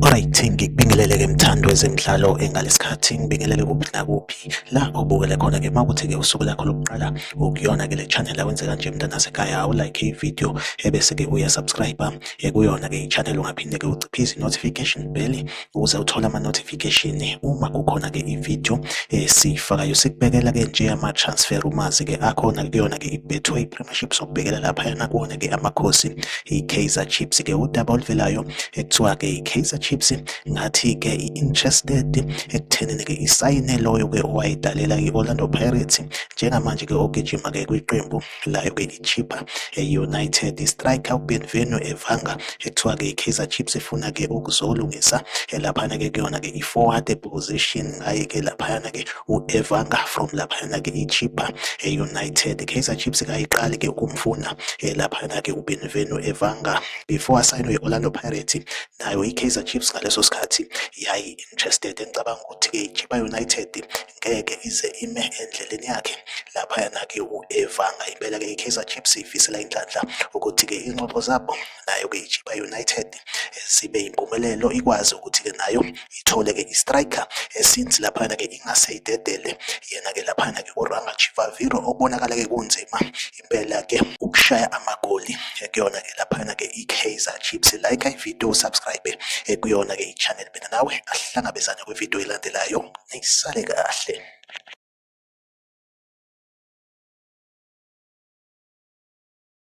Alright, ngikubingelele-ke mthandi wezemidlalo engalesikhathi ngibingelele kuphi nakuphi la obukele khona-ke uma kuthi-ke usuku lakho lokuqala ukuyona-ke le channel awenze kanje mntanasekhaya awulike i-video ebese-ke uyasubscribe kuyona-ke i-channel ungaphinde-ke uciphise i-notification bell ukuze uthole ama-notification uma kukhona-ke i-video esiyifakayo. Sikubekela-ke nje ama-transfer rumors-ke akhona kuyona-ke i-Betway Premiership, sokubhekela laphayana kuwona-ke amakhosi i-Kaizer Chiefs-ke udaba oluvelayo ekuthiwa-ke i-Kaizer Chiefs ngathi-ke i-interested ekuthenini-ke isayine loyo-ke owayedalela i-Orlando Pirates njengamanje-ke ogijima-ke kwiqembu layo-ke iChippa United. I-striker uBenvenu Evanga ekuthiwa-ke i-Kaizer Chiefs ifuna-ke ukuzolungisa laphana-ke kuyona-ke i-forward position ngaye-ke laphayana-ke u-Evanga from laphayana-ke iChippa United. Kaizer Chiefs kayiqali-ke ukumfuna laphayana-ke uBenvenu Evanga before asayinwe i-Orlando Pirates nayo i-Kaizer Chiefs ngaleso sikhathi yayi-interested. Ngicabanga ukuthi-ke iChippa United ngeke ize ime endleleni yakhe laphayana-ke u-Evanga. Impela-ke i-Kaizer Chiefs ifisela inhlanhla ukuthi-ke ingxoxo zabo nayo-ke iChippa United zibe impumelelo, ikwazi ukuthi-ke nayo ithole-ke i-striker since laphayana-ke ingase idedele yena-ke laphayana-ke uRanga Chivaviro okubonakala-ke kunzima impela-ke ukushaya amagoli kuyona-ke laphayana-ke i-Kaizer Chiefs. Like i-video, subscribe kuyona-ke i-channel. Mina nawe ahlangabezane kwividiyo elandelayo. Nisale kahle.